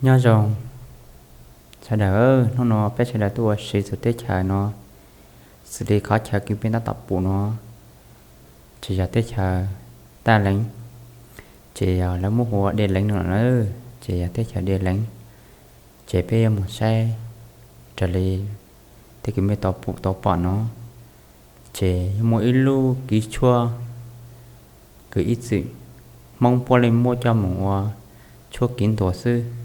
Nyob zoo sawv daws, hnub no peb sawv daws tuaj ua si txog teb chaws no, xws li qhov chaw kws peb tab tom pum no, ces yog teb chaws Taj Leev, ces yog lawv muab hu ua Dej Leev no lawm, ces yog teb chaws Dej Leev. Ces peb yuav mus saib raws li tej kws peb tau pum tau pom no, ces yuav muaj ib lub kiv tshuaj kws ib txwm Hmoob puab leej muab coj mus ua tshuaj kiv ntuas xwb.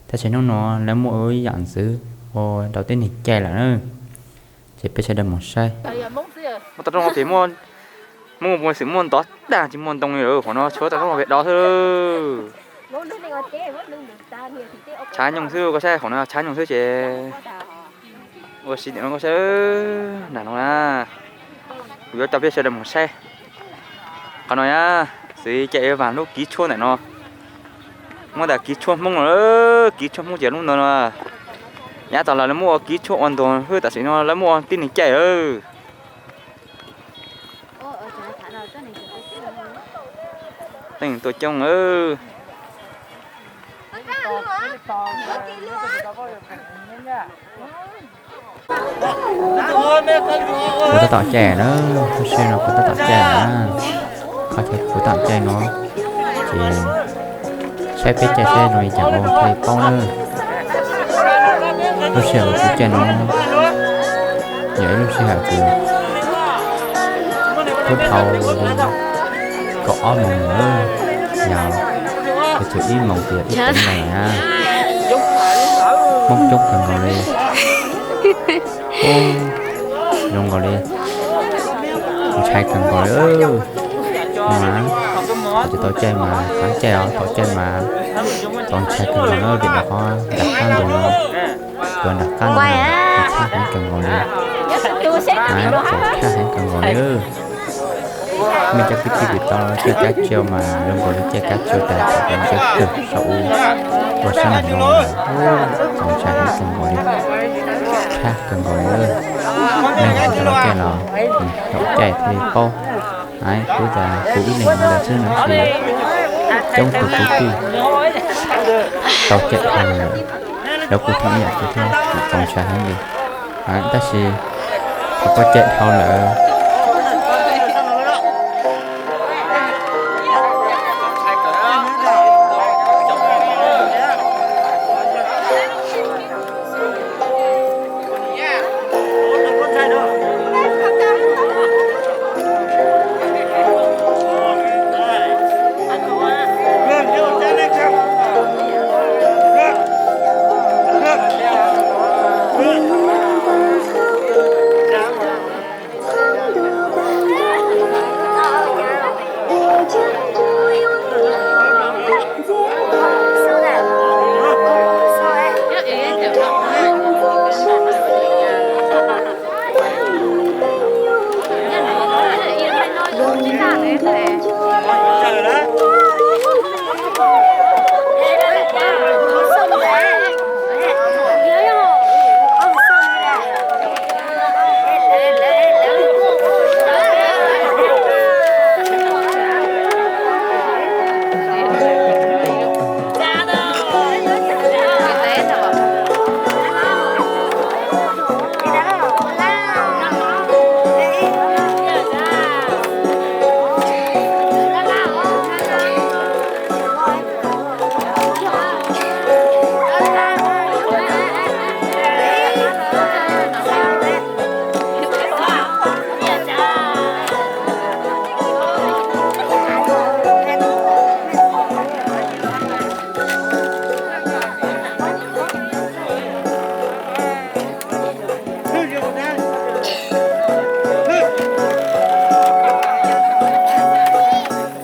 Tab sis hnub no lawv muaj ua ib yam ntxwv ua rau tib neeg caij lawm na. Ces peb sawv daws mus saib. Muaj tau rooj pem, muaj, muaj xwm muaj ntov tag tsis muaj ntoo li, qhov no tshuav tau rooj pem do xwb. Tshav nyoog xwb, koj saib qhov no tshav nyoog xwb ces ua si tias no koj saib. Nram no na, kuv yuav coj peb sawv daws mus saib. Qhov no na, xws li caij yuav vas lub kiv tshuaj ntawm no, muab tas kiv tshuaj Hmoob no, kiv tshuaj Hmoob ces lub ntawd no. Yav tas los lawv muab ua kiv tshuaj ua ntuag xwb, tam sim no lawv muab ua tib neeg caij lawm. Tej neeg tuaj coob lawm. Kuv tab tom caij na, lub sij hawm no kuv tab tom caij na. Qhov chaw kuv tab tom caij no ces saib peb caij seb zoo li cas ua thiaj paub na. Lub sij hawm kuv caij no yog ib lub sij hawm kws puag thaum li kaum ob moos lawm, yog yuav txog ib moos ces yog ib teev ntawd na. Hmoob coob kawg nkaus li. Zoo nkaus li ntshai kawg nkaus li. Mas thaum tsis tau caij mas qab caij os, thaum caij mas txaus ntshai kawg nkaus na, vim rau qhov nram qab ntug no, cov nram qab ntug no tshab heev kawg nkaus li. Tshab heev kawg nkaus li. Mej cov kwv tij kwv tij caij kab tsiau mas zoo nkaus li caij kab tsiau tas thaum cov nceb kawg saum u ua sab nraum no, txaus ntshai heev kawg nkaus li. Tshab kawg nkaus li. Leej twg tsis tau caij los, thaum caij thiaj li paub. Kuv tas kuv ib leeg ntawd xwb no tab sis coob tus kwv tij tau caij dhau lawm, lawv kuj tau ib yam kuv thiab, kuv txaus ntshai heev li. Tab sis thaum koj caij dhau lawm,